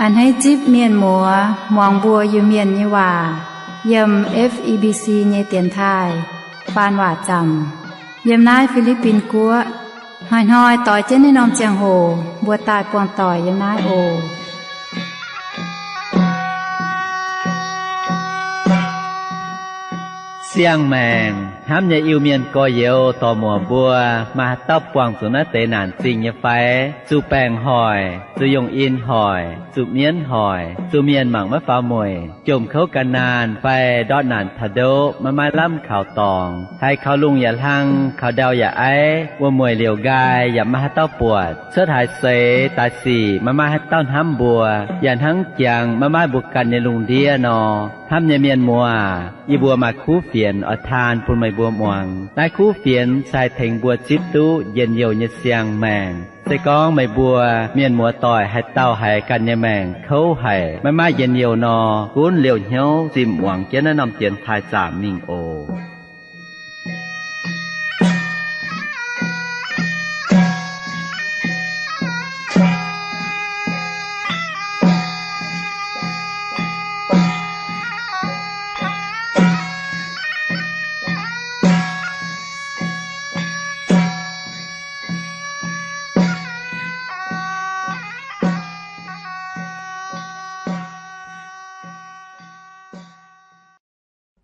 A'hneiv zipv mienh muoz muangx mbuo Iu-Mienh nyei waac yiem F E B C nyei dienx taaih faan waac zaamc yiem naaiv Fi^li^bin Guoqv. Hnoi-hnoi doix jienv naaiv norm ziangh hoc mbuo daaih buangh doic yiem naaiv oc. Siang-maengc hnamv nyei Iu-Mienh gorx-youz dorc-muoc mbuo, maaih haaix dauh buangh zuqc naaiv deix naanc zingh nyei fai? Zuqc baengc hoic, zuqc yongh in hoic, zuqc mienv hoic, zuqc mienh mangc maiv faaux mueic, jomc kouv gan naanh fai ndortv naanc taux ndoqv maiv maaih lamh kaux dorngx, haiz kaux lungh yaac hlang, kaux ndau yaac aiv, wuom-mueic liouc nqaai yaac maiv maaih haaix dauh buatc, cuotv haaix seix daaih sic maiv maaih haaix dauh hnamv mbuo, yaac hnangv jangx maiv maaih mbuo ganh nyei lungh ndiev nor. Hnamv nyei mienh muoz, yie mbuo maaih kuv fienx oix taan bun meih mbuo muangx. Naaiv kuv fienx se haih tengx mbuo zipv duqv njien-youh nyei siang-maengc. Se gorngv meih mbuo mienh muoz-doic haaix dauh haiz ganh nyei maengc kouv haic, maiv maaih njien-youh nor, gunv liouh hnyouv zinh muangx jienv naaiv norm dienx taaih zaamc mingh oc.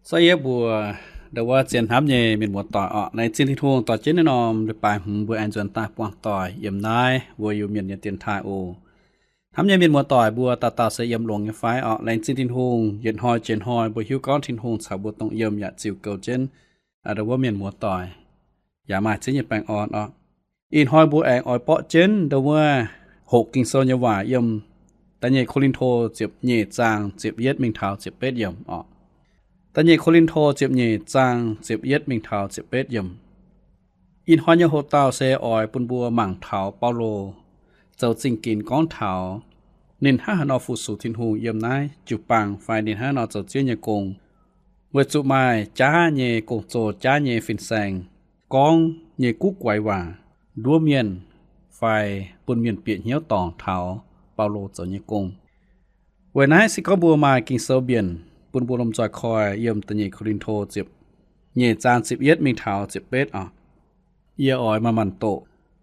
Sortv yie mbuo ndau wuov zien hnamv nyei mienh muoz-doic orqc, laengz zingh Tin-Hungh dorh jienv naaiv norm leiz-baaix hmz mbuo aengx nzuonx daaih buangh doic yiem naaiv mbuo Iu-Mienh nyei dienx taaih oc. Hnamv nyei mienh muoz-doic mbuo dauh dauh se yiem longx nyei fai orqc? Laengz zingh Tin-Hungh, yietc hnoi jiex hnoi mbuo hiuv gorngv Tin-Hungh caux mbuo dongh yiem yaac ziux goux jienv ndau wuov mienh muoz-doic, yaac maaih ziex nyei baengh orn orqc. Ih hnoi mbuo aengx oix borqv jienv ndau wuov hoqc Ging-Sou nyei waac yiem Da'nyeic Ko^lin^to ziepc nyeic zaang ziepc yietv mingh taux ziepc betv yiemc orqc. Da'nyeic Ko^lin^to ziepc nyeic zaang ziepc yietv mingh taux ziepc betv yiemc. Ih hnoi nyei hoc dauh se oix bun mbuo mangc taux Baulo zoux zingh ginx gorngv taux ninh hnangv haaix nor fu-sux Tin-Hungh yiem naaiv jiu-baang fai ninh hnangv haaix nor zoux Ziouv nyei gong, weic zuqc maaih jaav nyei gong-zoh, jaav nyei fin-saeng, gorngv nyei guv guaix waac nduov mienh fai bun mienh bieqc hnyouv dorngc taux Baulo zoux nyei gong. Weic naaiv se gorngv mbuo maaih Ging-Sou mbienc bun mbuo lomh nzoih koi yiem Da'nyeic Ko^lin^to ziepc nyeic zaang ziepc yietv mingh taux ziepc betv orqc. Yie oix manc-manc doqc,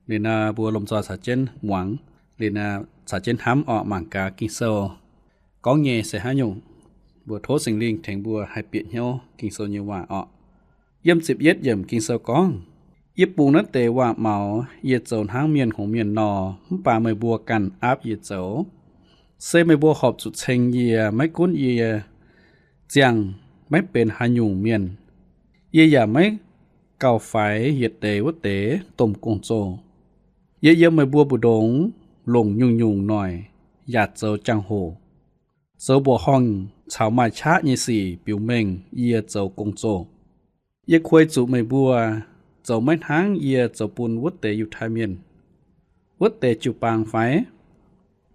liuz naaiv mbuo lomh nzoih caux jienv muangx, liuz naaiv caux jienv hnamv orqc, mangc gaax Ging-Sou gorngv nyei se haaix nyungc. Mbuo tov Singx Lingh tengx mbuo haih bieqc hnyouv Ging-Sou nyei waac orqc. Yiem ziepc yietv yiemc Ging-Sou gorngv, Yie bungx naaiv deix waac-maux yie zoux hnangv mienh hngongx mienh nor, mv baac meih mbuo ganh aapv yie zoux. Se meih mbuo horpc zuqc ceng yie, maiv gunv yie ziangh maiv benx haaix nyungc mienh. Yie yaac maiv gauh faix yietc deix wuov deix domh gong-zoh. Yie yiem meih mbuo mbu'ndongx longc nyungc-nyungc noic yaac zoux jangx-hoc, zoux mbuoqc horngh caux maaih qaqv nyei sic biux mengh yie zoux gong-zoh. Yie kuei zuqc meih mbuo zoux maiv hnangv yie zoux bun wuov deix Yiutai Mienh, wuov deix jiu-baang fai?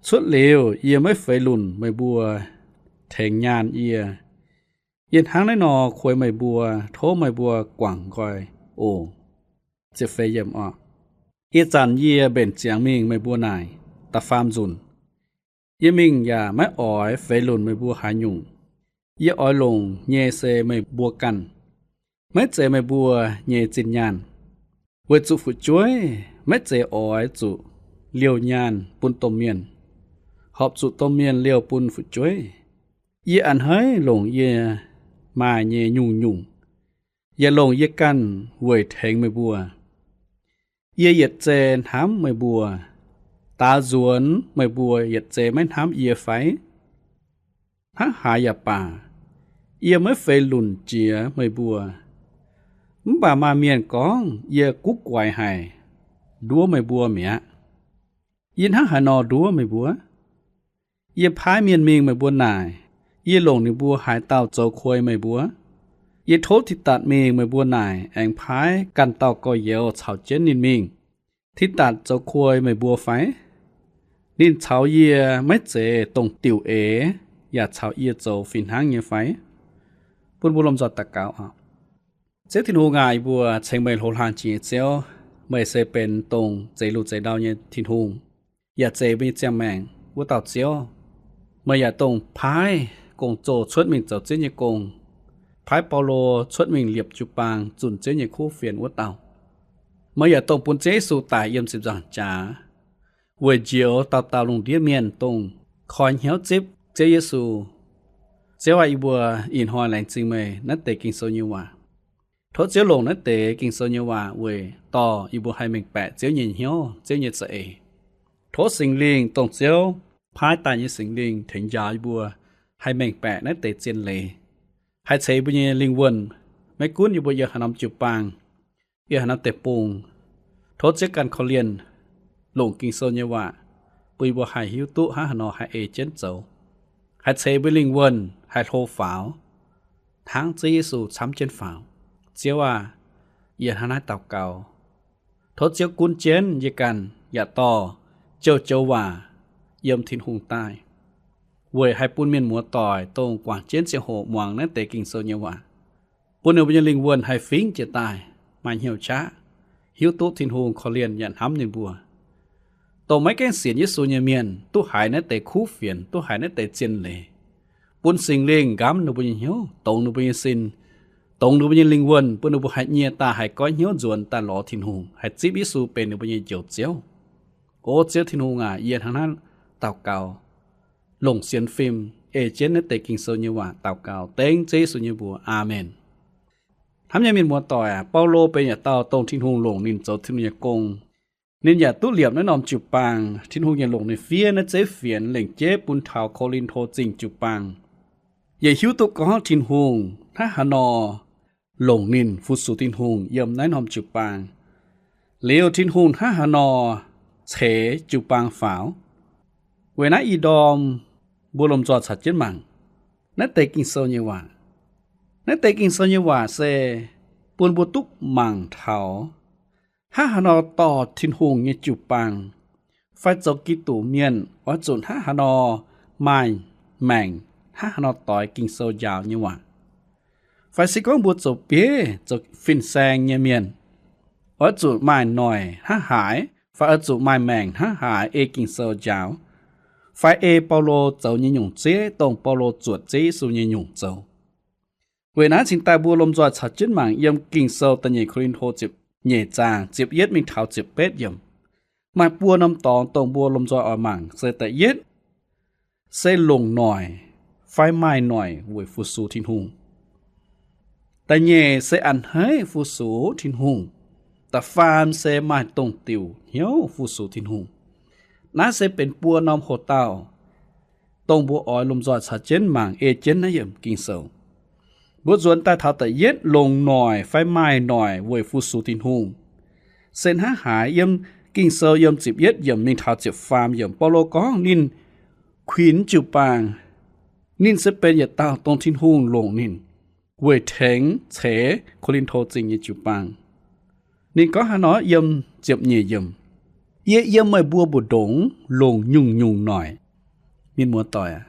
Cuotv liuz yie maiv feix lunc meih mbuo tengx nyaanh yie. Yie hnangv naaiv nor kuei meih mbuo, tov meih mbuo guangc nqoi oc. Ih zanc yie mbenc ziangx mingh meih mbuo naaic da'faam nzunc. Yie mingh yaac maiv oix feix lunc meih mbuo haaix nyungc. Yie oix longc nyei se meih mbuo ganh, maiv zeiz meih mbuo nyei zinh nyaanh. Weic zuqc fu'jueiv maiv zeiz oix zuqc liouh nyaanh bun domh mienh, horpc zuqc domh mienh liouh bun fu'jueiv. Yie a'hneiv longc yie maaih nyei nyungc-nyungc, yaac longc yie ganh weic tengx meih mbuo. Yie yietc zei hnamv meih mbuo. Daaux nzuonx meih mbuo yietc zei maiv hnamv yie fai? Hnangv haaix yaac baac, yie maiv feix lunc jiex meih mbuo. Mv baac maaih mienh gorngv yie guv guaix haic, nduov meih mbuo mi'aqv. Yie hnangv haaix nor nduov meih mbuo? Yie paaiv mienh mingh meih mbuo naaic, yie longc ninh mbuo haaix dauh zoux kuei meih mbuo? Yie tov Tidatc mingh meih mbuo naaic aengx paaiv ganh dauh gorx-youz caux jienv ninh mingh. Tidatc zoux kuei meih mbuo fai? Ninh caux yie maiv zeiz dongh diuc eix yaac caux yie zoux fih hnangv nyei fai? Bun mbuo lomh nzoih daux gaux oc. Ziouv Tin-Hungh aac, yie mbuo ceng meih hlo hlang jiex nyei Ziouv. Meih se benx dongh zeix luh zeix ndau nyei Tin-Hungh, yaac zeix mbuo nyei ziangh maengc wuov dauh Ziouv. Meih yaac dongh paaiv gong-zoh cuotv mingh zoux Ziouv nyei gong, paaiv Baulo cuotv mingh liepc jiu-baang zunh Ziouv nyei kuv fienx wuov dauh. Meih yaac dongh bun Ziouv Yesu daic yiem ziepc nzaangc jaax, weic njoux dauh dauh lungh ndiev mienh dongh koi hnyouv zipv Ziouv Yesu. Ziouv aac, yie mbuo ih hnoi laengz zingh meih naaiv deix Ging-Sou nyei waac. Tov Ziouv longc naaiv deix Ging-Sou nyei waac weic dorh yie mbuo haih mengh baeqc Ziouv nyei hnyouv, Ziouv nyei za'eix. Tov Singx Lingh dongh Ziouv paaiv daaih nyei Singx Lingh tengx njaaux yie mbuo haih mengh baeqc naaiv deix zien leiz, haih ceix yie mbuo nyei lingh wuonh, maiv gunv yie mbuo yiem haaix norm jiu-baang, yiem haaix norm deic-bung. Tov Ziouv ganh korv-lienh longc Ging-Sou nyei waac bun yie mbuo haih hiuv duqv hnangv haaix nor haih ei jienv zoux, haih ceix yie mbuo lingh wuonh haih hlo faaux hnangv Ziouv Yesu camv jienv faaux. Ziouv aah! Yie hnangv naaiv daux gaux. Tov Ziouv gunv jienv yie ganh yaac dorh joux-joux waac yiem Tin-Hungh daaih, weic haih bun mienh muoz-doic dongh guangc jienv ziangh hoc muangx naaiv deix Ging-Sou nyei waac, bun ninh mbuo nyei lingh wuonh haih fingx jiez daaih, maaih hnyouv qaqv, hiuv duqv Tin-Hungh korv-lienh yaac hnamv ninh mbuo. Dongh maiv gaengh sienx Yesu nyei mienh duqv haiz naaiv deix kuv fienx, duqv haiz naaiv deix zien leiz, bun Singx Lingh nqamv ninh mbuo nyei hnyouv, dongz ninh mbuo nyei sin, dongz ninh mbuo nyei lingh wuonh, bun ninh mbuo haih nyie daaih haih goiv hnyouv nzuonx daaih lorz Tin-Hungh, haih zipv Yesu benx ninh mbuo nyei Njoux Ziouv. O Ziouv Tin-Hungh aac, yie hnangv naaiv daux gaux, longc sienx fim ei jienv naaiv deix Ging-Sou nyei waac daux gaux dengv Ziouv Yesu nyei mbuox. Aamen. Hnamv nyei mienh muoz-doic aac, Baulo benx yietc dauh dongh Tin-Hungh longc ninh zoux Tin-Hungh nyei gong. Ninh yaac duqv liepc naaiv norm jiu-baang, Tin-Hungh yaac longc ninh fiev naaiv zeiv fienx lengc jeiv bun taux Ko^lin^to Zingh jiu-baang. Yaac hiuv duqv gorngv Tin-Hungh hnangv haaix nor longc ninh fu-sux Tin-Hungh yiem naaiv norm jiu-baang, liuz Tin-Hungh hnangv haaix nor ceix jiu-baang faaux. Weic naaiv ih ndorm mbuo lomh nzoih caux jienv mangc naaiv deix Ging-Sou nyei waac. Naaiv deix Ging-Sou nyei waac se bun mbuo duqv mangc taux hnangv haaix nor dorh Tin-Hungh nyei jiu-baang, fai zoux Giduc mienh oix zuqc hnangv haaix nor maaih maengc, hnangv haaix nor doix Ging-Sou njaaux nyei waac. Fai se gorngv mbuo zoux bieiv, zoux fin-saeng nyei mienh, oix zuqc maaih noic hnangv haaix, fai oix zuqc maaih maengc hnangv haaix ei Ging-Sou njaaux, fai ei Baulo zoux nyei nyungc zeiv, dongh Baulo zuotc Ziouv Yesu nyei nyungc zoux. Weic naaiv cingx daaih mbuo lomh nzoih caux jienv mangc yiem Ging-Sou da'nyeic Ko^lin^to ziepc nyeic zaang ziepc yietv mingh taux ziepc betv yiemc. Maaih buo norm dorngx dongh mbuo lomh nzoih oix mangc se da'yietv se longc noic fai maaih noic weic fu-sux Tin-Hungh. Da'nyeic se a'hneiv fu-sux Tin-Hungh. Da'faam se maaih dongh diuc hnyouv fu-sux Tin-Hungh. Naaiv se benx buo norm hoc-dauh dongh mbuo oix lomh nzoih caux jienv mangc ei jienv naaiv yiemc Ging-Sou. Mbuo nzuonx daaih taux da'yietv longc noic fai maaih noic weic fu-sux Tin-Hungh se hnangv haaix. Yiem Ging-Sou yiem ziepc yietv yiemc mingh taux ziepc faam yiemc, Baulo gorngv ninh kuinx jiu-baang. Ninh se benx yietc dauh dongh Tin-Hungh longc ninh weic tengx ceix Ko^lin^to Zingh nyei jiu-baang. Ninh gorngv haaix nor yiem ziepc nyeic yiemc, Yie yiem meih mbuo mbu'ndongx longc nyungc-nyungc noic. Mienh muoz-doic aac,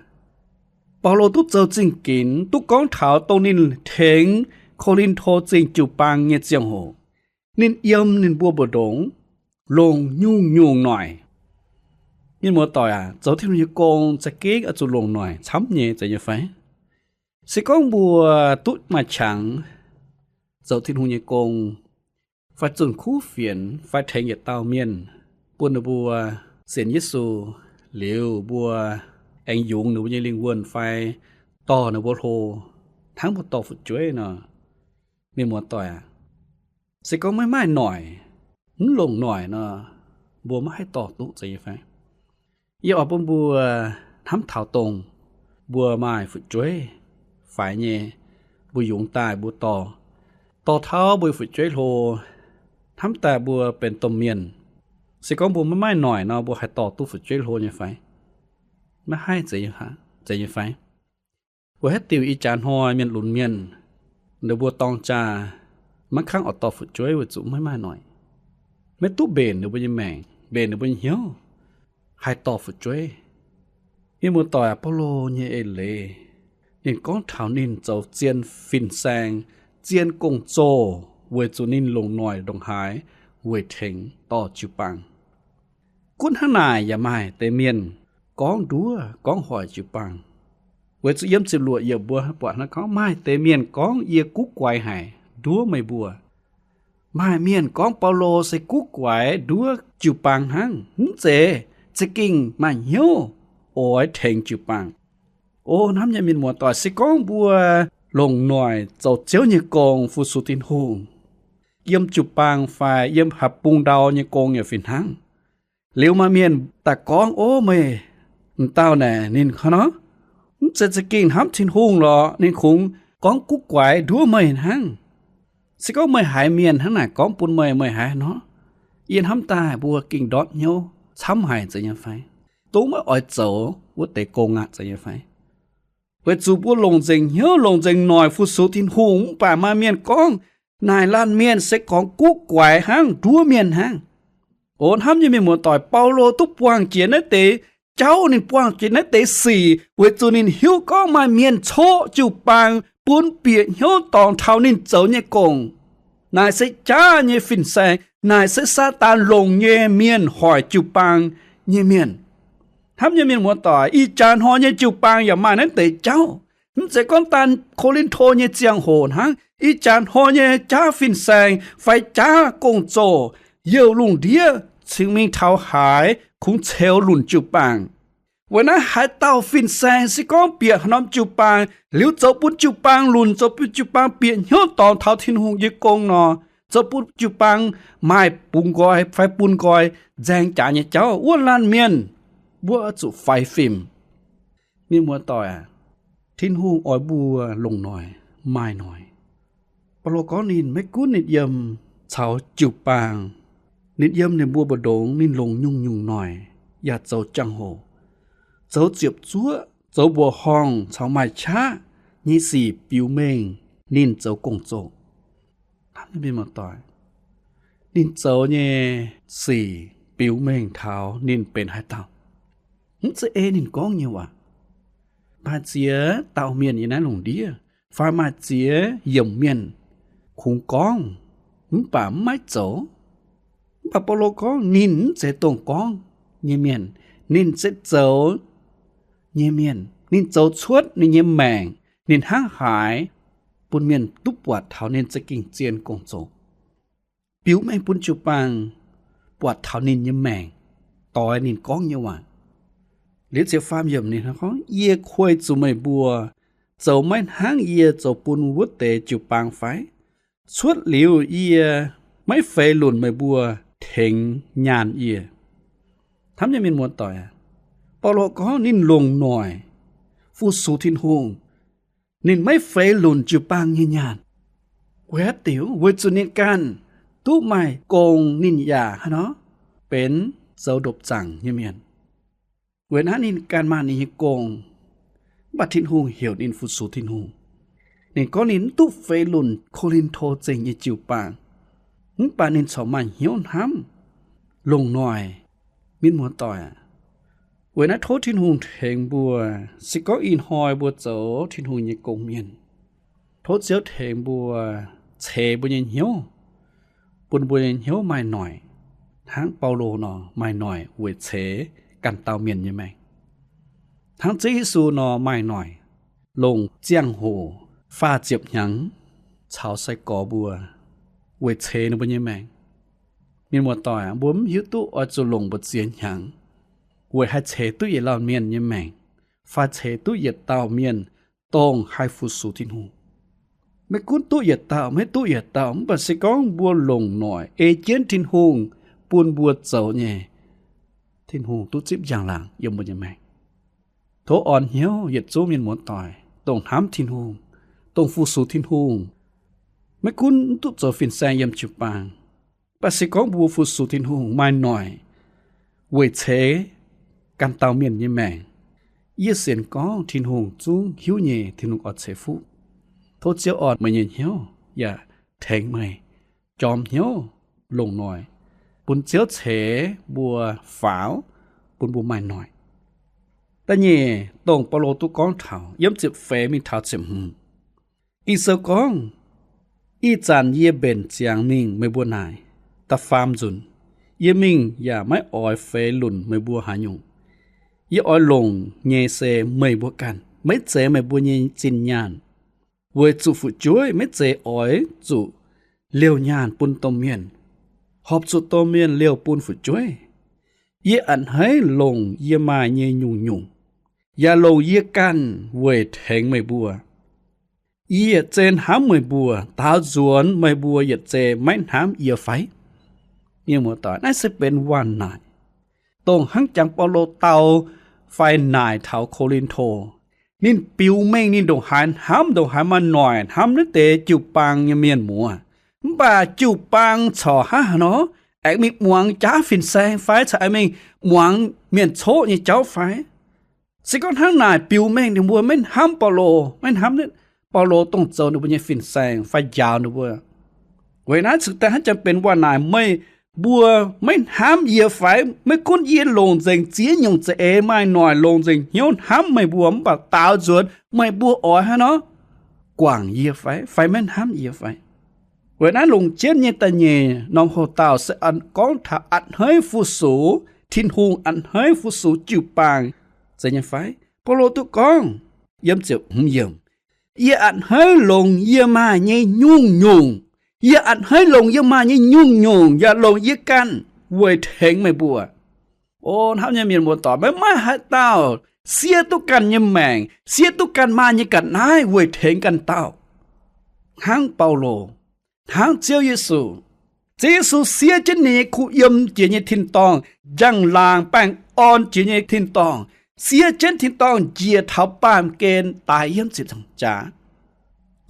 Baulo duqv zoux zingh ginx duqv gorngv taux dongh ninh tengx Ko^lin^to Zingh jiu-baang nyei ziangh hoc, ninh yiem ninh mbuo mbu'ndongx longc nyungc-nyungc noic. Mienh muoz-doic aac, zoux Tin-Hungh nyei gong za'gengh oix zuqc longc noic camv nyei, zeiz nyei fai? Se gorngv mbuo duqv maaih qangx zoux Tin-Hungh nyei gong, fai zunh kuv fienx, fai tengx yietc dauh mienh, bun ninh mbuo sienx Yesu, liuz mbuo aengx yungz ninh mbuo nyei lingh wuonh fai dorh ninh mbuo hlo hnangv mbuo dorh fu'jueiv nor, mienh muoz-doic aac, se gorngv maiv maaih noic, mv longc noic nor, mbuo maiv haih dorh duqv, zeiz nyei fai? Yie oix bun mbuo hnamv taux dongh mbuo maaih fu'jueiv faix nyei, mbuo yungz daaih mbuo dorh, dorh tauv mbuo nyei fu'jueiv hlo, hnamv daaih mbuo benx domh mienh. Se gorngv mbuo maiv maaih noic nor, mbuo haih dorh duqv fu'jueiv hlo nyei fai? Maiv haih, zeiz nyei fai? Weic haaix diuc ih jaax hnoi mienh lunx mienh, ninh mbuo dorng jaa maiv kangv oix dorh fu'jueiv weic zuqc maiv maaih noic, maiv duqv mbenc ninh mbuo nyei maengc, mbenc ninh mbuo nyei hnyouv, haih dorh fu'jueiv. Mienh muoz-doic aac, Baulo nyei eix leiz, ninh gorngv taux ninh zoux zien fin-saeng, zien gong-zoh weic zuqc ninh longc noic ndongc haaix weic tengx dorh jiu-baang. Gunv hnangv naaic yaac maaih deix mienh gorngv nduov, gorngv hoic jiu-baang. Weic zuqc yiem ziepc luoqc yiemc mbuo buatc naaiv gorngv, maaih deix mienh gorngv yie guv guaix haic nduov meih mbuo. Maaih mienh gorngv Baulo se guv guaix nduov jiu-baang hnangv, mv zeiz, za'gengh maaih hnyouv oix tengx jiu-baang. O hnamv nyei mienh muoz-doic, se gorngv mbuo longc noic zoux Ziouv nyei gong, fu-sux Tin-Hungh, yiem jiu-baang fai yiem haaix bung ndau nyei gong yaac fih hnangv. Liuz maaih mienh daaih gorngv, o, meih m'dauh naaic ninh hnangv nor, mv zeiz za'gengh hnamv Tin-Hungh lorqc, ninh kungx gorngv guv guaix nduov meih hnangv. Se gorngv meih haiz mienh hnangv naaic gorngv bun meih, meih haiz nor, yie hnamv daaih mbuo gengh ndortv hnyouv camv haic zeiz nyei fai? Dongh maiv oix zoux wuov deix gong aqv zeiz nyei fai? Weic zuqc mbuo longc nzengc hnyouv, longc nzengc noic fu-sux Tin-Hungh, mv baac maaih mienh gorngv naaic laanh mienh se gorngv guv guaix hnangv, nduov mienh hnangv. O hnamv nyei mienh muoz-doic, Baulo duqv buangh jiex naaiv deix jauv, ninh buangh jiex naaiv deix sic weic zuqc ninh hiuv gorngv maaih mienh coqv jiu-baang bun bieqc hnyouv dorngx taux ninh zoux nyei gong. Naaic se jaav nyei fin-saeng, naaic se Saadaan longc nyei mienh hoic jiu-baang nyei mienh. Hnamv nyei mienh muoz-doic, ih jaax hnoi nyei jiu-baang yaac maaih naaiv deix jauv. Mv zeiz gorngv daan Ko^lin^to nyei ziangh hoc hnangv. Ih jaax hnoi nyei jaav fin-saeng fai jaav gong-zoh, youh lungh ndiev cingx mingh taux haaix kungx ceux lunc jiu-baang. Weic naaiv haaix dauh fin-saeng se gorngv bieqc haaix norm jiu-baang, liuz zoux bun jiu-baang lunc, zoux bun jiu-baang bieqc hnyouv dorngx taux Tin-Hungh nyei gong nor, zoux bun jiu-baang maaih bungx nqoi fai bun nqoi nzaeng jaax nyei jauv, wuov laanh mienh mbuo oix zuqc faix fim. Mienh muoz-doic aac, Tin-Hungh oix mbuo longc noic, maaih noic. Baulo gorngv ninh maiv gunv ninh yiem caux jiu-baang, ninh yiem ninh mbuo mbu'ndongx ninh longc nyungc-nyungc noic yaac zoux jangx-hoc, zoux ziepc zuoqv, zoux mbuoqc horngh caux maaih qaqv nyei sic biux mengh ninh zoux gong-zoh. Ninh zoux nyei sic biux mengh taux ninh benx haaix dauh. Mv zeiz ei ninh gorngv nyei waac. Maaih ziex dauh mienh yiem naaiv lungh ndiev, fai maaih ziex yiemc mienh kungx gorngv, mv baac mv maiv zoux. Mv baac Baulo gorngv ninh mv zeiz dongh gorngv nyei mienh, ninh se zoux nyei mienh. Ninh zoux cuotv ninh nyei maengc, ninh hnangv haaix bun mienh duqv buatc taux ninh za'gengh zien gong-zoh, biux mengh bun jiu-baang buatc taux ninh nyei maengc, doix ninh gorngv nyei waac. Liuz ziepc faam yiemc ninh gorngv, yie kuei zuqc meih mbuo zoux maiv hnangv yie zoux bun wuov deix jiu-baang fai? Cuotv liuz yie maiv feix lunc meih mbuo tengx nyaanh yie. Hnamv nyei mienh muoz-doic aac, Baulo gorngv ninh longc noic fu-sux Tin-Hungh, ninh maiv feix lunc jiu-baang nyei nyaanh. Weic haaix diuc? Weic zuqc ninh ganh duqv maaih gong ninh yaac haaix nor benx zoux ndopv-zaangc nyei mienh. Weic naaiv ninh ganh maaih ninh nyei gong, mv baac Tin-Hungh heuc ninh fu-sux Tin-Hungh. Ninh gorngv ninh mv duqv feix lunc Ko^lin^to Zingh nyei jiu-baang, mv baac ninh corc maaih hnyouv hnamv longc noic. Mienh muoz-doic aac, weic naaiv tov Tin-Hungh tengx mbuo, se gorngv ih hnoi mbuo zoux Tin-Hungh nyei gong-mienh, tov Ziouv tengx mbuo ceix mbuo nyei hnyouv, bun mbuo nyei hnyouv maaih noic, hnangv Baulo nor maaih noic weic ceix ganh dauh mienh nyei maengc, hnangv Ziouv Yesu nor maaih noic longc ziangh hoc faah ziepc hnyangx caux sai-gorx mbuo weic ceix ninh mbuo nyei maengc. Mienh muoz-doic aac, mbuo mv hiuv duqv oix zuqc longc mbu'ziex hnyangx weic haih ceix duqv yietc lauh mienh nyei maengc, fai ceix duqv yietc dauh mienh dongh haih fu-sux Tin-Hungh. Maiv gunv duqv yietc dauh maiv duqv yietc dauh, mv baac se gorngv mbuo longc noic ei jienv Tin-Hungh bun mbuo zoux nyei, Tin-Hungh duqv zipv njang-laangc yiem mbuo nyei maengc. Tov orn hnyouv yietc zungv mienh muoz-doic, dongh hnamv Tin-Hungh, dongh fu-sux Tin-Hungh, maiv gunv mv duqv zoux fin-saeng yiem jiu-baang, mv baac se gorngv mbuo fu-sux Tin-Hungh maaih noic weic ceix ganh dauh mienh nyei maengc, yie sienx gorngv Tin-Hungh zungv hiuv nyei, Tin-Hungh oix ceix fuqv. Tov Ziouv orn meih nyei hnyouv yaac tengx meih jorm hnyouv longc noic, bun Ziouv ceix mbuo faaux, bun mbuo maaih noic. Da'nyeic, dongh Baulo duqv gorngv taux yiem ziepc feix mingh taux ziepc hmz, Ging-Sou gorngv, ih zanc yie mbenc ziangx mingh meih mbuo naaic, da'faam nzunc, yie mingh yaac maiv oix feix lunc meih mbuo haaix nyungc. Yie oix longc nyei se meih mbuo ganh, maiv zeiz meih mbuo nyei zinh nyaanh. Weic zuqc fu'jueiv maiv zeiz oix zuqc liouh nyaanh bun domh mienh, horpc zuqc domh mienh liouh bun fu'jueiv. Yie a'hneiv longc yie maaih nyei nyungc-nyungc, yaac longc yie ganh weic tengx meih mbuo. Yie yietc zei hnamv meih mbuo, daaux nzuonx meih mbuo yietc zei maiv hnamv yie fai? Mienh muoz-doic, naaiv se benx waac-naaic, dongh hnangv jangx Baulo dau fai naaic taux Ko^lin^to. Ninh biux mengh ninh ndongc haaix hnamv, ndongc haaix maaih noic hnamv naaiv deix jiu-baang nyei mienh muoz. Mv baac jiu-baang corc hnangv haaix nor, aengx mingh muangx jaav fin-saeng fai, corc aengx mingh muangx mienh coqv nyei jauv fai? Se gorngv hnangv naaic biux mengh ninh mbuo maiv hnamv Baulo, maiv hnamv Baulo dongh zoux ninh mbuo nyei fin-saeng fai njaaux ninh mbuo. Weic naaiv cingx daaih hnangv jangx benx waac-naaic, meih mbuo maiv hnamv yie fai? Maiv gunv yie longc nzengc ziex nyungc za'eix maaih noic, longc nzengc hnyouv hnamv meih mbuo, mv baac daaux nzuonx meih mbuo oix hnangv haaix nor, guangc yie fai, fai maiv hnamv yie fai? Weic naaiv longc jienv nyei da'nyeic norm hoc-dauh se gorngv taux a'hneiv fu-sux Tin-Hungh, a'hneiv fu-sux jiu-baang, zeiz nyei fai? Baulo duqv gorngv, yiem ziepc hmz yiemc, yie a'hneiv longc yie maaih nyei nyungc-nyungc. Yie a'hneiv longc yie maaih nyei nyungc-nyungc, yaac longc yie ganh weic tengx meih mbuo. O hnamv nyei mienh muoz-doic, maiv maaih haaix dauh siev duqv ganh nyei maengc, siev duqv ganh maaih nyei ga'naaiv weic tengx ganh dauh. Hnangv Baulo, hnangv Ziouv Yesu. Ziouv Yesu siev jienv ninh nyei kuh yiem jiex nyei tin-dorngh, njang-laangc baengh orn jiex nyei tin-dorngh, siev jienv tin-dorngh njiec taux baamh gen daaih yiem ziepc nzaangc jaax,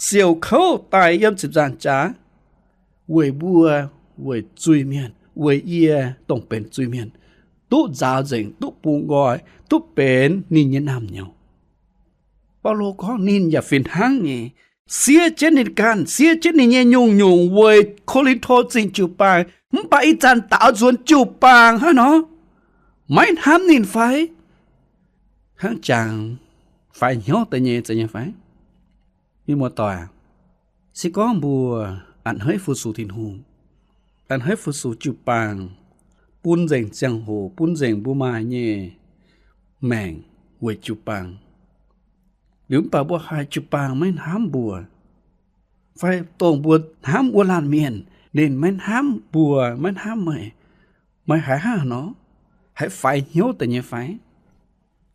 siouc kouv daaih yiem ziepc nzaangc jaax, weic mbuo, weic zuiz-mienh, weic yie dongh benx zuiz-mienh, duqv nzaaux nzengc, duqv bungx nqoi, duqv benx ninh nyei naamh nyouz. Baulo gorngv ninh yaac fih hnangv nyei, siev jienv ninh ganh, siev jienv ninh nyei nyungc-nyungc weic Ko^lin^to Zingh jiu-baang, mv baac ih zanc daaux nzuonx jiu-baang hnangv nor, maiv hnamv ninh fai? Hnangv jangx faix hnyouv deix nyei, zeiz nyei fai? Mienh muoz-doic, se gorngv mbuo a'hneiv fu-sux Tin-Hungh, a'hneiv fu-sux jiu-baang, bun nzengc ziangh hoc, bun nzengc mbuo maaih nyei maengc weic jiu-baang, liuz mv baac mbuo haih jiu-baang maiv hnamv mbuo, fai dongh mbuo hnamv wuov laanh mienh, ninh maiv hnamv mbuo, maiv hnamv meih, meih haiz hnangv haaix nor? Haiz faix hnyouv deix nyei fai?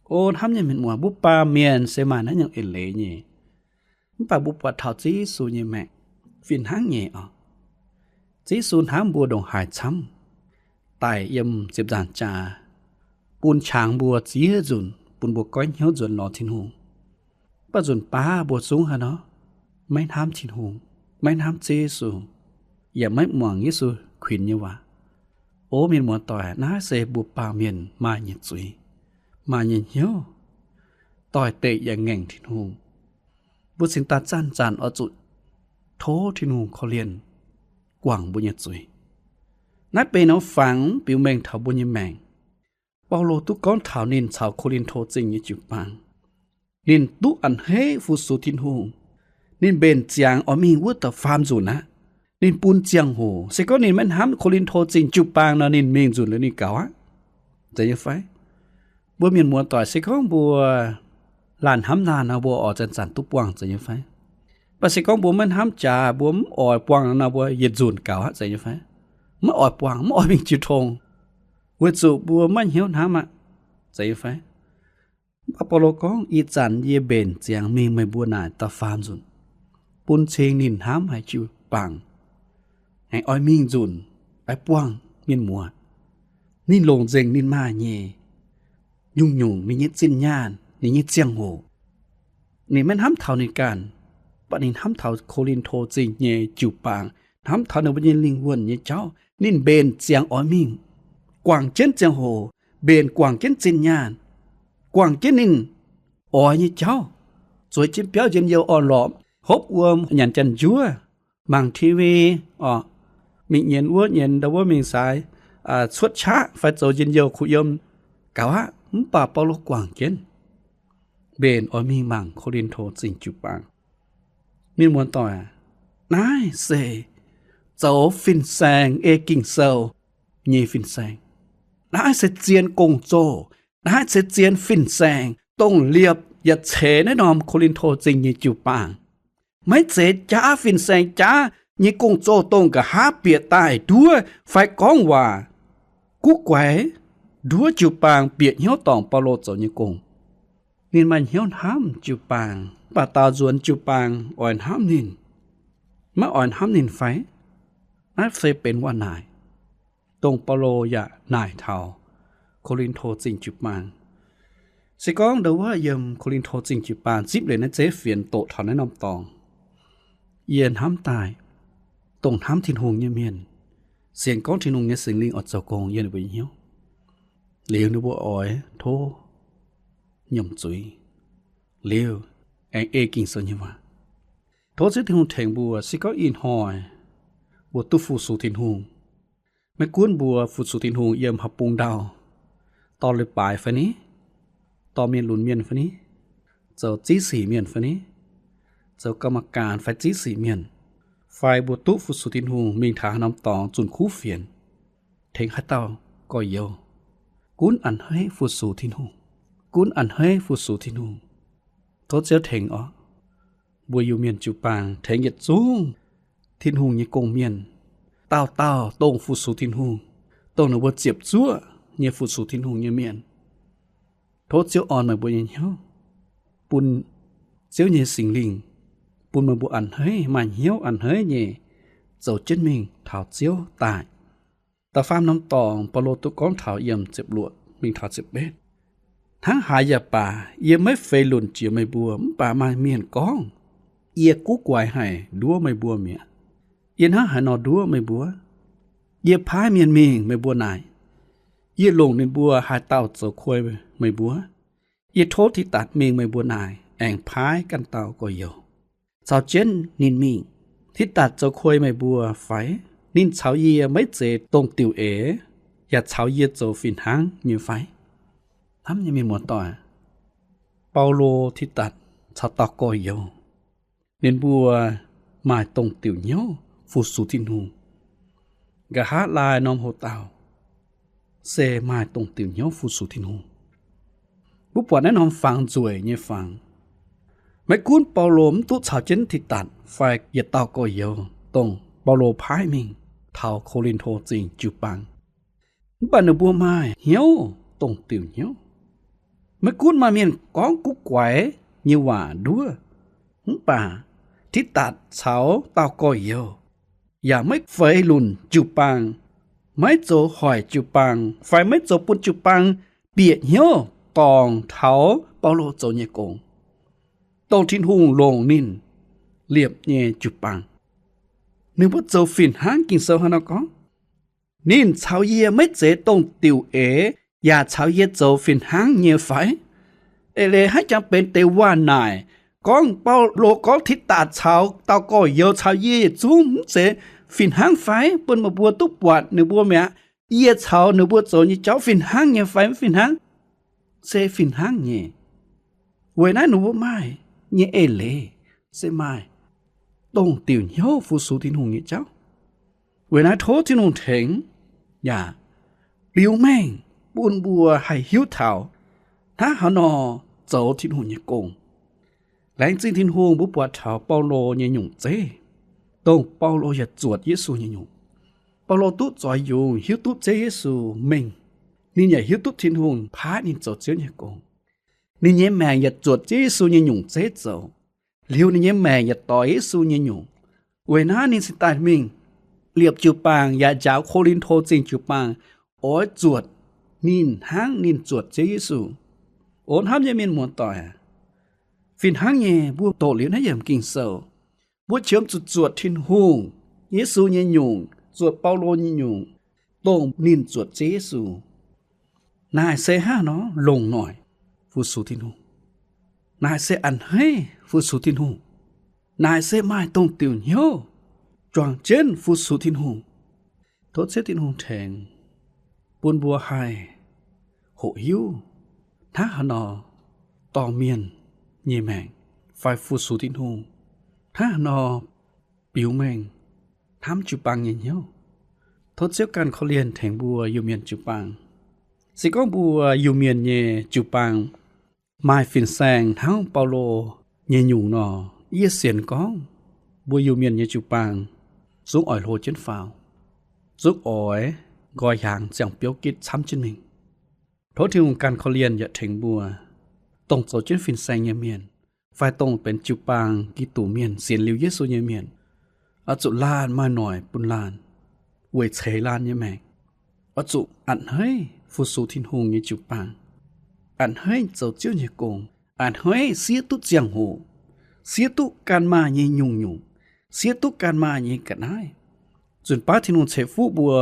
O hnamv nyei mienh muoz, mbuo baamh mienh se maaih naaiv nyungc eix leiz nyei. Mv baac mbuo buatc taux Ziouv Yesu nyei maengc fih hnangv nyei oc. Ziouv Yesu hnamv mbuo ndongc haaix camv, daic yiem ziepc nzaangc jaax, bun qangx mbuo ziex nzunc, bun mbuo goiv hnyouv nzuonx lorz Tin-Hungh. Mv baac nzunc baav mbuo zungv haaix nor, maiv hnamv Tin-Hungh, maiv hnamv Ziouv Yesu, yaac maiv muangx Yesu kuinx nyei waac. O mienh muoz-doic, naaiv se mbuo baamh mienh maaih nyei zuiz, maaih nyei hnyouv, doix-dekc yaac ngaengc Tin-Hungh. Mbuo cingx daaih zanc-zanc oix zuqc tov Tin-Hungh korv-lienh, guangc mbuo nyei zuiz. Naaiv benx norm fangx biux mengh taux mbuo nyei maengc. Baulo duqv gorngv taux ninh caux Ko^lin^to Zingh nyei jiu-baang. Ninh duqv a'hneiv fu-sux Tin-Hungh. Ninh mbenc ziangx oix mingh wuov da'faam nzunc aqv. Ninh bun ziangh hoc. Se gorngv ninh maiv hnamv Ko^lin^to Zingh jiu-baang nor, ninh mingh nzunc liuz ninh gaux aqv. Zeiz nyei fai? Mbuo mienh muoz-doic, se gorngv mbuo laanh hnamv laanh nor, mbuo oix zanc-zanc duqv buangh, zeiz nyei fai? Mv baac se gorngv mbuo maiv hnamv jaax, mbuo mv oix buangh nor, mbuo yietc nzunc gaux aqv, zeiz nyei fai? Maiv oix buangh, mv oix mingh jiu tong, weic zuqc mbuo maiv hnyouv hnamv aqv, zeiz nyei fai? Mv baac Baulo gorngv, ih zanc yie mbenc ziangx mingh meih mbuo naaic da'faam nzunc, bun cing ninh hnamv haic jiu-baang, aengx oix mingh nzunc, oix buangh mienh muoz. Ninh longc nzengc ninh maaih nyei nyungc-nyungc, ninh nyei zinh nyaanh, ninh nyei ziangh hoc. Ninh maiv hnamv taux ninh ganh, mv baac ninh hnamv taux Ko^lin^to Zingh nyei jiu-baang, hnamv taux ninh mbuo nyei lingh wuonh nyei jauv. Ninh mbenc ziangx oix mingh, guangc jienv ziangh hoc, mbenc guangc jienv zinh nyaanh, guangc jienv ninh oix nyei jauv, zueiz jienv biauv njien-youh orn-lorqc, hopv wuom, nyanc janx-njuov, mangc T V, oc, mingh nyienz wuov nyienz ndau wuov, mingh saaix cuotv qaqv fai zoux njien-youh kuh yiem, gaux aqv. Mv baac Baulo guangc jienv, mbenc oix mingh mangc Ko^lin^to Zingh jiu-baang. Mienh muoz-doic, naaiv se zoux fin-saeng ei Ging-Sou nyei fin-saeng. Naaiv se zien gong-zoh, Naaiv se zien fin-saeng dongh liepc yaac ceix naaiv norm Ko^lin^to Zingh nyei jiu-baang. Maiv zeiz jaav fin-saeng jaav nyei gong-zoh dongh nqa'haav bieqc daaih nduov fai gorngv waac guv guaix nduov jiu-baang bieqc hnyouv dorngc Baulo zoux nyei gong. Ninh maaih hnyouv hnamv jiu-baang, mv baac daaux nzuonx jiu-baang oix hnamv ninh, maiv oix hnamv ninh fai? Naaiv se benx waac-naaic, dongh Baulo yaac naaic taux Ko^lin^to Zingh jiu-baang. Se gorngv ndau wuov yiem Ko^lin^to Zingh jiu-baang zipv liuz naaiv zeiv fienx doqc taux naaiv norm dorngx, yie hnamv daaih, dongh hnamv Tin-Hungh nyei mienh, sienx gorngv Tin-Hungh nyei Singx Lingh oix zoux gong yiem ninh mbuo nyei hnyouv, liuz ninh mbuo oix tov nyiemc zuiz, liuz aengx ei Ging-Sou nyei waac. Tov Ziouv Tin-Hungh tengx mbuo, se gorngv ih hnoi mbuo duqv fu-sux Tin-Hungh, maiv gunv mbuo fu-sux Tin-Hungh yiem haaix bung ndau, dorh leiz-baaix fai ni, dorh mienh lunx mienh fai ni, zoux ziex sic mienh fai ni, zoux กรรมการ fai ziex sic mienh, fai mbuo duqv fu-sux Tin-Hungh mingh taux haaix norm dorngx zunh kuv fienx, tengx haaix dauh gorx-youz gunv a'hneiv fu-sux Tin-Hungh, gunv a'hneiv fu-sux Tin-Hungh. Tov Ziouv tengx oc. Mbuo Iu-Mienh jiu-baang tengx yietc zungv Tin-Hungh nyei gong-mienh, dauh dauh dongh fu-sux Tin-Hungh, dongh ninh mbuo ziepc zuoqv nyei fu-sux Tin-Hungh nyei mienh. Tov Ziouv orn meih mbuo nyei hnyouv, bun Ziouv nyei Singx Lingh bun meih mbuo a'hneiv, maaih hnyouv a'hneiv nyei zoux jienv mingh taux Ziouv daaih. Da'faam norm dorngx Baulo duqv gorngv taux yiem ziepc luoqc mingh taux ziepc betv. Hnangv haaix yaac baac, yie maiv feix lunc jiex meih mbuo, mv baac maaih mienh gorngv yie guv guaix haic nduov meih mbuo mi'aqv. Yie hnangv haaix nor nduov meih mbuo? Yie paaiv mienh mingh meih mbuo naaic. Yie longc ninh mbuo haaix dauh zoux kuei meih mbuo? Yie tov Tidatc mingh meih mbuo naaic aengx paaiv ganh dauh gorx-youz caux jienv ninh mingh. Tidatc zoux kuei meih mbuo fai? Ninh caux yie maiv zeiz dongh diuc eix yaac caux yie zoux fih hnangv nyei fai? Hnamv nyei mienh muoz-doic, Baulo, Tidatc caux dauh gorx-youz, ninh mbuo maaih dongh diuc hnyouv fu-sux Tin-Hungh. Nqa'haav laai norm hoc-dauh se maaih dongh diuc hnyouv fu-sux Tin-Hungh. Mbuo buatc naaiv norm fangx nzueic nyei fangx, maiv gunv Baulo mv duqv caux jienv Tidatc fai yietc dauh gorx-youz dongh Baulo paaiv mingh taux Ko^lin^to Zingh jiu-baang, mv baac ninh mbuo maaih hnyouv dongh diuc hnyouv. Maiv gunv maaih mienh gorngv guv guaix nyei waac nduov, mv baac Tidatc caux dauh gorx-youz yaac maiv feix lunc jiu-baang, maiv zoux hoic jiu-baang fai maiv zoux bun jiu-baang bieqc hnyouv dorngc taux Baulo zoux nyei gong, dongh Tin-Hungh longc ninh liepc nyei jiu-baang. Ninh mbuo zoux fih hnangv. Ging-Sou hnangv nor gorngv, ninh caux yie maiv zeiz dongh diuc eix yaac caux yie zoux fih hnangv nyei fai? Eix leiz haiv jangx benx deix waac-naaic gorngv Baulo gorngv Tidatc caux dauh gorx-youz caux yie yietc zungv mv zeiz fih hnangv fai? Bun meih mbuo duqv buatc ninh mbuo mi'aqv. Yie caux ninh mbuo zoux nyei jauv fih hnangv nyei fai mv fih hnangv? Se fih hnangv nyei. Weic naaiv ninh mbuo maaih nyei eix leiz se maaih dongh diuc hnyouv fu-sux Tin-Hungh nyei jauv. Weic naaiv tov Tin-Hungh tengx yaac biux mengh bun mbuo haih hiuv taux hnangv haaix nor zoux Tin-Hungh nyei gong. Laengz zingh Tin-Hungh mbuo buatc taux Baulo nyei nyungc zeiv, dongh Baulo yaac zuotc Yesu nyei nyungc. Baulo duqv zoix yungz hiuv duqv Ziouv Yesu mengh. Ninh yaac hiuv duqv Tin-Hungh paaiv ninh zoux Ziouv nyei gong. Ninh nyei maengc yaac zuotc Ziouv Yesu nyei nyungc zeiv zoux. Liuz ninh nyei maengc yaac doix Yesu nyei nyungc. Weic naaiv ninh cingx daaih mingh liepc jiu-baang yaac njaaux Ko^lin^to Zingh jiu-baang oix zuotc ninh hnangv ninh zuotc Ziouv Yesu. O hnamv nyei mienh muoz-doic aac, fih hnangv nyei mbuo doqc liuz naaiv yiemc Ging-Sou, mbuo qiemx zuqc zuotc Tin-Hungh, Yesu nyei nyungc, zuotc Baulo nyei nyungc, dongh ninh zuotc Ziouv Yesu. Naaic se hnangv nor longc noic fu-sux Tin-Hungh. Naaic se a'hneiv fu-sux Tin-Hungh. Naaic se maaih dongh diuc hnyouv juangc jienv fu-sux Tin-Hungh. Tov Ziouv Tin-Hungh tengx bun mbuo haih hoqc hiuv hnangv haaix nor dorh mienh nyei maengc fai fu-sux Tin-Hungh, hnangv haaix nor biux mengh hnamv jiu-baang nyei hnyouv. Tov Ziouv ganh korv-lienh tengx mbuo Iu-Mienh jiu-baang. Se gorngv mbuo Iu-Mienh nyei jiu-baang maaih fin-saeng hnangv Baulo nyei nyungc nor, yie sienx gorngv mbuo Iu-Mienh nyei jiu-baang zungv oix hlo jienv faaux, zungv oix nqoi hiaangx ziangh biouv gitv camv jienv mingh. Tov Tin-Hungh ganh korv-lienh yaac tengx mbuo, dongh zoux jienv fin-saeng nyei mienh, fai dongh benx jiu-baang Giduc mienh, sienx liuz Yesu nyei mienh, oix zuqc laanh maaih noic bun laanh, weic ceix laanh nyei maengc. Oix zuqc a'hneiv fu-sux Tin-Hungh nyei jiu-baang, a'hneiv zoux Ziouv nyei gong, a'hneiv siev duqv ziangh hoc, siev duqv ganh maaih nyei nyungc-nyungc, siev duqv ganh maaih nyei ga'naaiv. Zunc baav Tin-Hungh ceix fuqv mbuo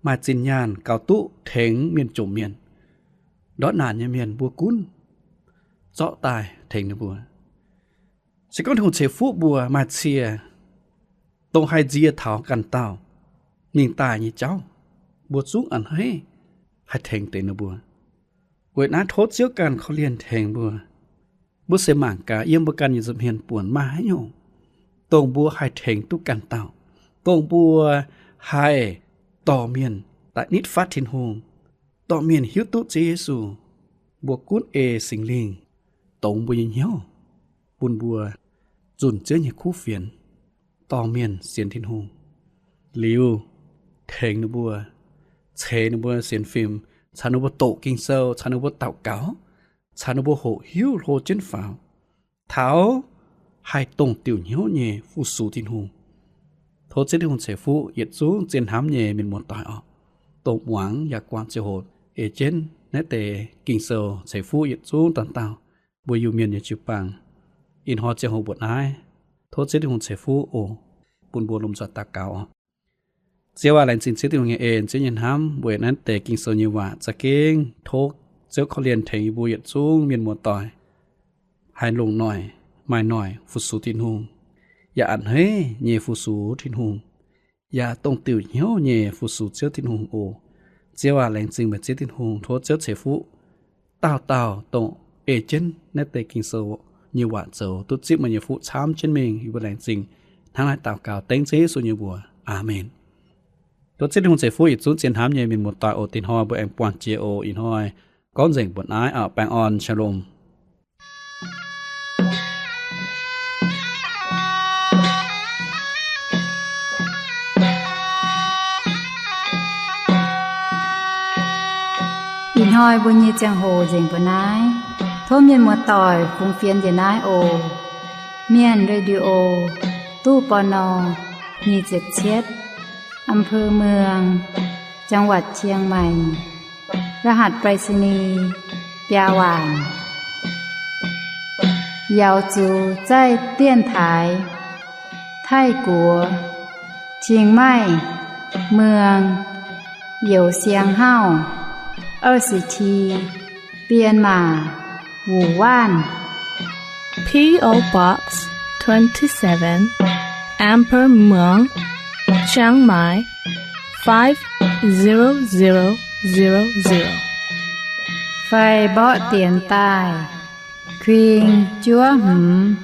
maaih zinh nyaanh gaux duqv tengx mienh jomc mienh, ndortv naanc nyei mienh, mbuo gunv zorqv daaih tengx ninh mbuo. Se gorngv Tin-Hungh ceix fuqv mbuo maaih cie, dongh haih nzie taux ganh dauh mingh daaih nyei jauv, mbuo zungv a'hneiv haih tengx deix ninh mbuo. Weic naaiv tov Ziouv ganh korv-lienh tengx mbuo. Mbuo se mangc gaax yiem mbuo ganh nyei nza'hmien buonc maaih haaix nyungc, dongh mbuo haih tengx duqv ganh dauh, dongh mbuo haih dorh mienh daaih nitv fatv Tin-Hungh, dorh mienh hiuv duqv Ziouv Yesu. Mbuo gunv ei Singx Lingh dongz mbuo nyei hnyouv, bun mbuo zunh Ziouv nyei kuv fienx, dorh mienh sienx Tin-Hungh, liuz tengx ninh mbuo, ceix ninh mbuo sienx fim, caux ninh mbuo doqc Ging-Sou, caux ninh mbuo daux gaux, caux ninh mbuo hoqc hiuv hlo jienv faaux, taux haih dongh diuc hnyouv nyei fu-sux Tin-Hungh. Tov Ziouv Tin-Hungh ceix fuqv yietc zungv zien hnamv nyei mienh muoz-doic orqc, dongh muangx yaac guangc ziangh hoc ei jienv naaiv deix Ging-Sou ceix fuqv yietc zungv dauh dauh mbuo Iu-Mienh nyei jiu-baang. Ih hnoi ziangh hoc mbuoqc naaiv, tov Ziouv Tin-Hungh ceix fuqv oc. Bun mbuo lomh nzoih daux gaux orqc. Ziouv aac, laengz zingh Ziouv Tin-Hungh nyei en, Ziouv nyei hnamv weic naaiv deix Ging-Sou nyei waac. Za'gengh tov Ziouv korv-lienh tengx yie mbuo yietc zungv mienh muoz-doic haih longc noic, maaih noic fu-sux Tin-Hungh, yaac a'hneiv nyei fu-sux Tin-Hungh, yaac dongh diuc hnyouv nyei fu-sux Ziouv Tin-Hungh oc. Ziouv aac, laengz zingh meih Ziouv Tin-Hungh. Tov Ziouv ceix fuqv dauh dauh dongh ei jienv naaiv deix Ging-Sou nyei waac zoux duqv zipv meih nyei fuqv camv jienv mingh. Yie mbuo laengz zingh hnangv naaiv daux gaux dengv Ziouv Yesu nyei mbuox. Aamen. Tov Ziouv Tin-Hungh ceix fuqv yietc zungv zien hnamv nyei mienh muoz-doic oc. Dinh hnoi mbuo aengx buangh jiex oc. Ih hnoi gorngv nzengc mbuoqc naaiv oc. Baengh orn, Shalom. Ih hnoi mbuo nyei ziangh hoc nzengc mbuoqc naaiv. Tov mienh muoz-doic fungx fienx njiec naaiv oc. Mienh Radio, ตู้ ปณ. nyic ziepc cietv, อำเภอเมือง จังหวัดเชียงใหม่ รหัสไปรษณีย์ biaa waanc. เหยาสูใจ้เตี้ยนถาย ไท่กัว เชียงใหม่ เมือง เหยียวเซียงเฮ้า เอ้อสิที เปียนหม่า หมู่บ้าน P O Box twenty-seven, Amber Muang, Chiang Mai, five zero zero zero zero. Fai mborqv dienx daaih, kuing juov hmz,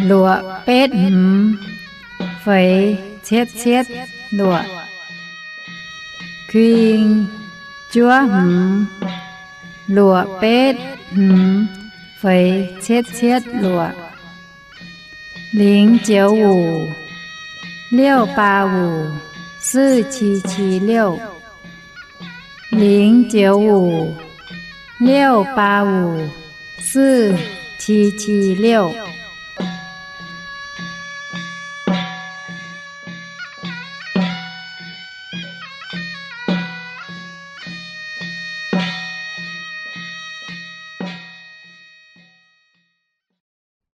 luoqc betv hmz, feix cietv cietv luoqc. Kuing juov hmz, luoqc betv hmz, feix cietv cietv luoqc. 零九五 六八五 四七七六. 零九五 六八五 四七七六.